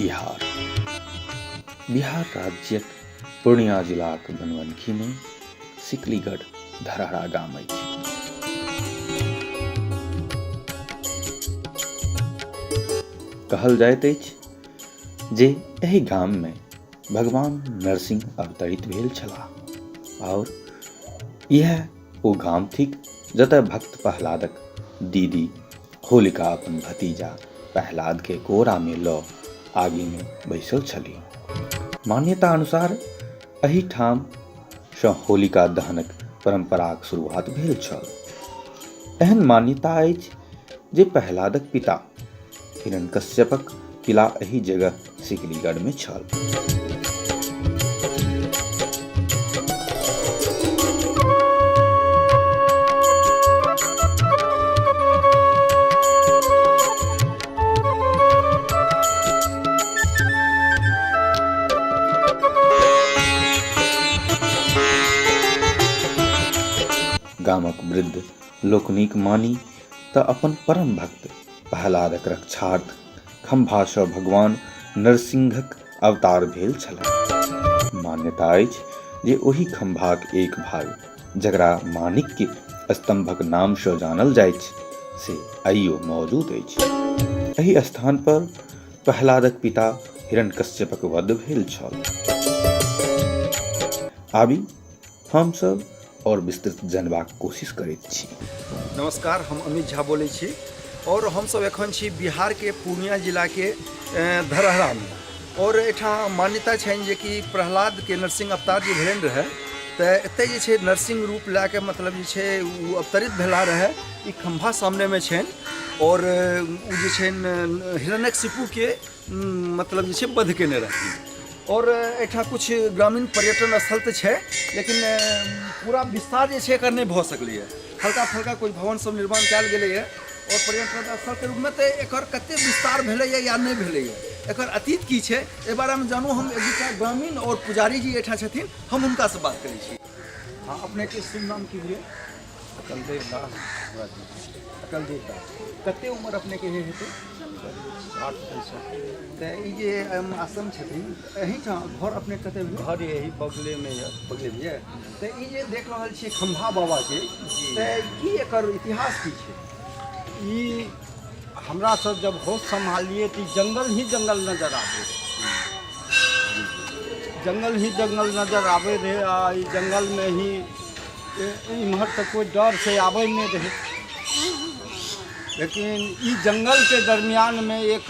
बिहार। बिहार राज्यक पूर्णिया जिलाक बनवनखीमे सिकलीगढ़ धरहरा गाम अछि। कहल जाइत अछि जे एहि गाममे भगवान नरसिंह अवतरित भेल छलाह आओर इएह ओ गाम थिक जतय भक्त प्रह्लादक दीदी होलिका अपन भतीजा प्रह्लादके कोरामे लऽ आगिमे बैसल छलीह। मान्यता अनुसार एहिठामसँ होलिका दहनक परम्पराक शुरुआत भेल छल। एहन मान्यता अछि जे प्रह्लादक पिता हिरण्यकश्यपक किला एहि जगह सिकलीगढ़मे छल। गामक वृद्ध लोकनिक मानी तऽ अपन परम भक्त प्रह्लादक रक्षार्थ खम्भासँ भगवान नरसिंहक अवतार भेल छलनि। मान्यता अछि जे ओहि खम्भाक एक भाग, जकरा माणिक्य स्तम्भक नामसँ जानल जाइछ, से आइयो मौजूद अछि। एहि स्थान पर प्रह्लादक पिता हिरण्यकश्यपक वध भेल छल। आबी हमसभ आओर विस्तृत जानबाक कोशिश करैत छी। नमस्कार, हम अमित झा बोलै छी आओर हमसब एखन छी बिहारके पूर्णिया जिलाके धरहरामे आओर एहिठाम मान्यता छनि जे कि प्रह्लादके नरसिंह अवतार जे भेलनि रहै तऽ एतऽ जे छै नरसिंह रूप लए कऽ मतलब जे छै ओ अवतरित भेला रहै। ई खम्भा सामनेमे छनि आओर ओ जे छनि हिरण्यकशिपुके मतलब जे छै वध केने रहथिन। आओर एहिठाम किछु ग्रामीण पर्यटन स्थल तऽ छै लेकिन पूरा विस्तार जे छै एकर नहि भऽ सकलैए। हल्का फल्का किछु भवन सब निर्माण कयल गेलैए आओर पर्यटन स्थलके रूपमे तऽ एकर कते विस्तार भेलैए या नहि भेलैए, एकर अतीत की छै, एहि बारेमे जानू। हम एक दूटा ग्रामीण आओर पुजारी जी एहिठाम छथिन, हम हुनकासँ बात करै छी। हँ, अपनेके शुभ नाम की भेल? अकलदेव दास। अकलदेव दास। कते उम्र अपनेके हेतै? 60 65। तऽ ई जे आश्रम छथिन एहिठाम घर अपने कते भेल? घर यही बगलेमे यऽ। बगलेमे यऽ। तऽ ई जे देख रहल छियै खम्भा बाबाके, तऽ की एकर इतिहास की छै? ई हमरा सब जब होश सम्हालिए तऽ ई जंगल ही जंगल नजर आबै रहै, जंगल ही जंगल नजर आबै रहै। आ ई जंगलमे ही इम्हर तऽ कोइ डरसँ आबै नहि रहै, लेकिन ई जंगलके दरमियानमे एक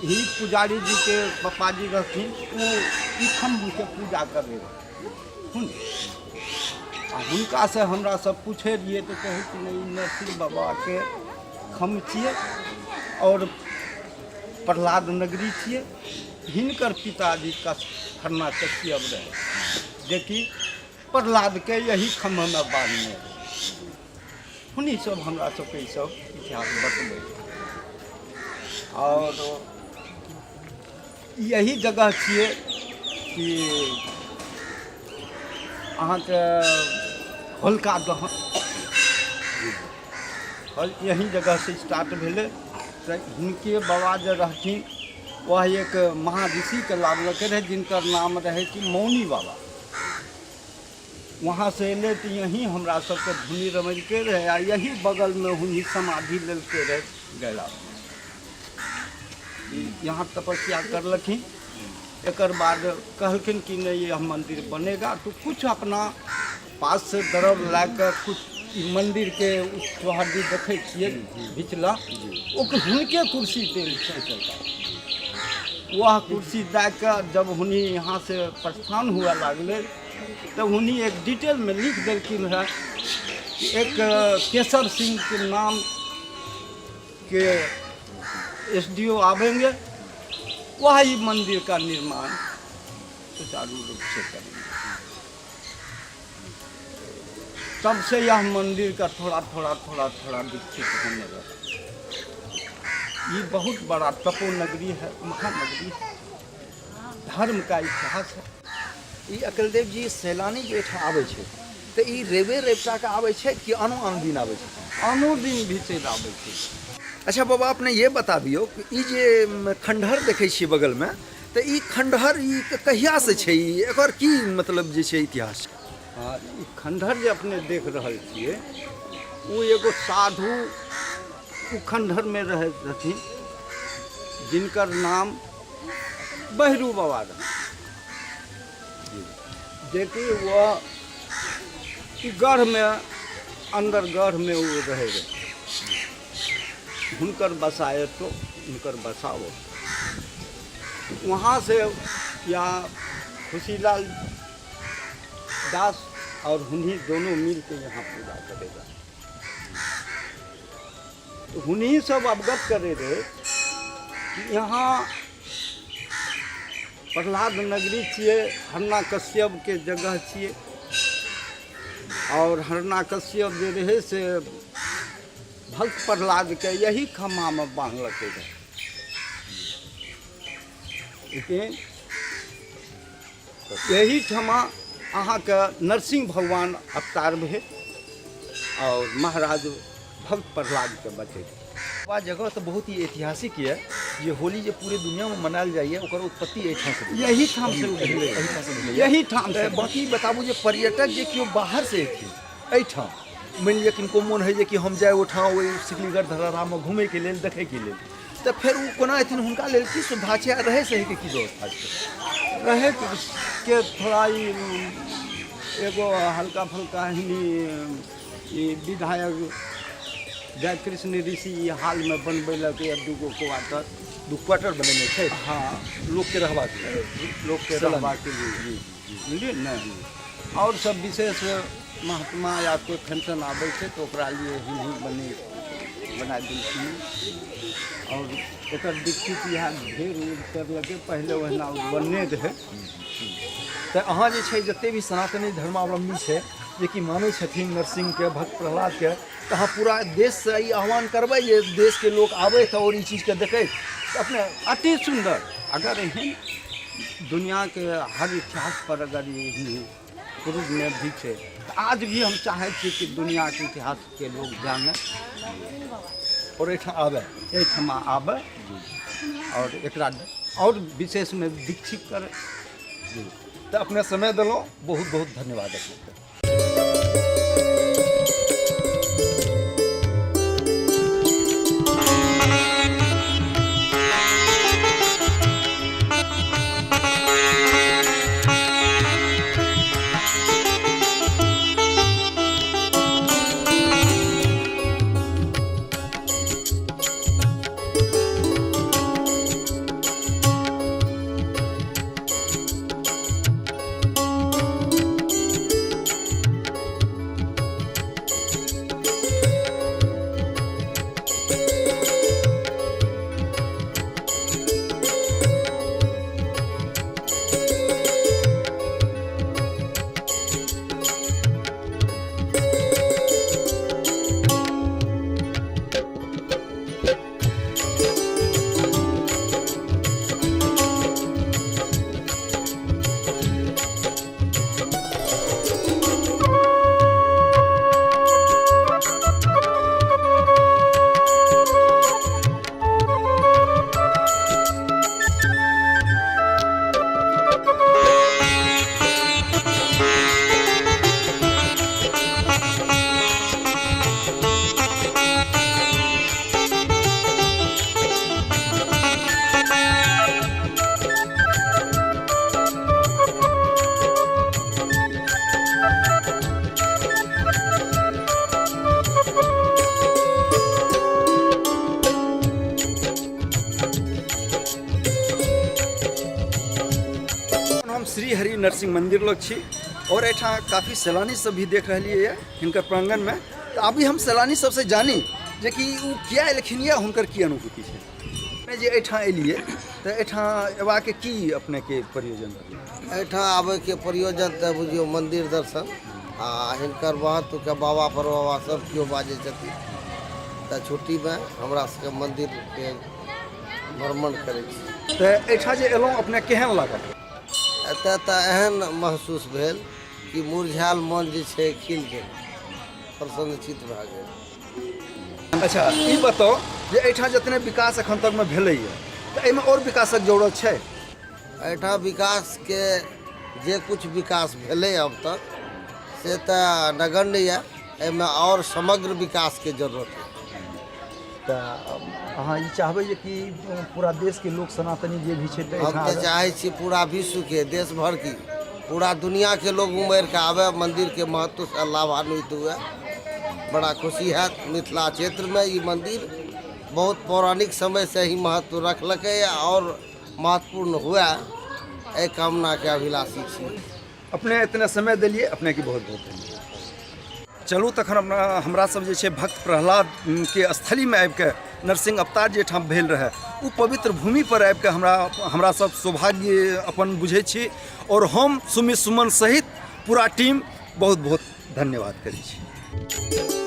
ही पुजारी जीके पप्पाजी रहथिन, ओ ई खम्भके पूजा करै रहथिन। आ हुनकासँ हमरा सब पूछै रहियै तऽ कहै कि नहि, ई नरसिंह बाबाके खम्भ छियै आओर प्रह्लाद नगरी छियै। हिनकर पिताजी हरना कश्यप रहै जेकि प्रह्लादके यही खम्भमे बान्हने रहै। हुनी सब हमरा सबके ई सब इतिहास बतबै। आओर यही जगह छियै कि अहाँके होलका दहन यही जगहसँ स्टार्ट भेलै। तऽ हिनके बाबा जे रहथिन वह एक महाऋषिके लाबलकै रहै जिनकर नाम रहै कि मौनी बाबा। वहाँसँ अयलै तऽ यहीं हमरा सबके धुनी रमलकै रहै आ यही बगलमे हुनी समाधि लेलकै रहै। गैला यहाँ तपस्या करलखिन। एकर बाद कहलखिन कि नहीं यह मंदिर बनेगा, तो कुछ अपना पास से द्रव लए कऽ कुछ ई मन्दिरके चौहद्दी देखै छियै बिचला, ओकर हुनके कुर्सी देल छै सरकार। वह कुर्सी दए कऽ जब हुनी यहाँ से प्रस्थान हुए लागलै तब हुनी एक डिटेलमे लिख देलखिन हँ कि एक केशव सिंहके नाम के एस डी ओ आवेंगे, वह ई मंदिर का निर्माण सुचारू रूप से करेंगे। तब से यह मंदिर का थोड़ा थोड़ा थोड़ा थोड़ा विकसित होने लगा। ये बहुत बड़ा तपो नगरी है, महानगरी है, धर्म का इतिहास है। ई अकलदेव जी, सैलानी जे एहिठाम आबै छै तऽ ई रविए रवि टा के आबै छै कि आनो आन दिन आबै छै? आनो दिन भी चलि आबै छै। अच्छा बाबा, अपने ये बताबियौ कि ई जे खंडहर देखै छियै बगलमे, तऽ ई खंडहर ई कहियासँ छै, ई एकर की मतलब जे छै इतिहास छै? हँ, ई खंडहर जे अपने देख रहल छियै, ओ एगो साधु ओ खंडहरमे रहैत रहथिन, जिनकर नाम बहरू बाबा रहै, जेकि ओ ई गढ़मे अन्दर गढ़मे ओ रहै रहै। हुनकर बसायतो हुनकर बसाओ वहाँ से या खुशीलाल दास और हुन्ही दोनों मिल के यहाँ पूजा करेगा। तो हुन्ही सब अवगत करे रहे कि यहाँ प्रहलाद नगरी छियै, हरना कश्यपके जगह छियै, और हरना कश्यप जे रहै से भक्त प्रहलादके यही खम्भामे बान्हलकै रहए। लेकिन यही ठमा अहाँके नरसिंह भगवान अवतार भेल और महाराज भक्त प्रहलादके बचेलखिन। बाबा, जगह तऽ बहुत ही ऐतिहासिक यऽ, जे होली जे पूरे दुनियामे मनायल जाइए ओकर उत्पत्ति एहिठामसँ भेलै। यही ठाम से भेलै। एहिठामसँ भेलै। यही ठाम से। तऽ बाँकी बताबू जे पर्यटक जे केओ बाहरसँ एथिन एहिठाम, मानि लिअ किनको मोन होइ जे कि हम जाय ओहिठाम ओहि सिकलीगढ़ धरहरामे घुमैके लेल, देखैके लेल, तऽ फेर ओ कोना एथिन, हुनका लेल की सुविधा छै आ रहै सहैके की व्यवस्था छै? रहै के थोड़ा ई एगो हल्का फुल्का हिनी ई विधायक जयकृष्ण ऋषि ई हालमे बनबेलक यऽ दूगो क्वार्टर। दू क्वार्टर बनेने छै? हँ। लोकके रहबाक लेल। लोकके रहबाक लिए, बुझलियै ने। आओर सब विशेष महात्मा या कोइ फंक्शन आबै छै तऽ ओकरा लिए हिन्दी बने बना देलखिन। आओर एकर दीक्षित इएह ढेर उर करलकै, पहिले ओहिना बने रहै। तऽ अहाँ जे छै जते भी सनातनी धर्मावलम्बी छै जे कि मानै छथिन नरसिंहके, भक्त प्रहलादके, तऽ अहाँ पूरा देशसँ ई आह्वान करबै जे देशके लोक आबथि आओर ई चीजके देखैत तऽ अपने? अति सुन्दर। अगर एहन दुनियाके हर इतिहास पर अगर ई पूर्व में भी छै, तऽ आज भी हम चाहै छी कि दुनियाके इतिहासके लोग जानै आओर एहिठाम आबै, एहिठमा आबै आओर एकरा आओर विशेषमे दीक्षित करै। जी, तऽ अपने समय देलहुँ, बहुत बहुत धन्यवाद अपनेके। हम श्री हरि नरसिंह मंदिर लग छी और एहिठाम काफ़ी सैलानी सब भी देख रहलियै ये हिनकर प्रांगणमे। तऽ अभी हम सैलानी सबसँ जानी जे कि ओ किया एलखिन ये, हुनकर की अनुभूति छै। अपने जे एहिठाम एलियै तऽ एहिठाम अयबाके की अपनेके प्रयोजन रहलै? एहिठाम आबैके प्रयोजन तऽ बुझियौ मन्दिर दर्शन आ हिनकर महत्वके बाबा पर बाबा सब केओ बाजै छथिन, तऽ छुट्टीमे हमरा सबके मन्दिरके भ्रमण करै छी। तऽ एहिठाम जे एलहुँ अपने केहन लागल? एतऽ तऽ एहन महसूस भेल कि मुरझायल मन जे छै खिल गेल, प्रसन्नचित भए गेल। अच्छा ई बताउ जे एहिठाम जतने विकास एखन तकमे भेलैए तऽ एहिमे आओर विकासक जरूरत छै? एहिठाम विकासके जे किछु विकास भेलै अब तक से तऽ नगण्य यऽ, एहिमे आओर समग्र विकासके जरूरत यऽ। तऽ अहाँ ई चाहबै जे कि पूरा देशके लोक सनातनी जे भी छै तऽ हम तऽ चाहै छी पूरा विश्वके, देश भर की पूरा दुनिआके लोक उमड़ि कऽ आबय, मन्दिरके महत्वसँ लाभान्वित हुए, बड़ा खुशी हैत। मिथिला क्षेत्रमे ई मन्दिर बहुत पौराणिक समयसँ ही महत्व रखलकै आओर महत्वपूर्ण हुए, एहि कामनाके अभिलाषी छी। अपने इतना समय देलियै, अपनेके बहुत बहुत धन्यवाद। चलू तखन अपना हमरा सब जे छै भक्त प्रहलाद के स्थलीमे आबिके नरसिंह अवतार जे ठाम भेल रहै ओ पवित्र भूमि पर आबिके हमरा हमरा सब सौभाग्य अपन बुझै छी और हम सुमित सुमन सहित पूरा टीम बहुत बहुत धन्यवाद करै छी।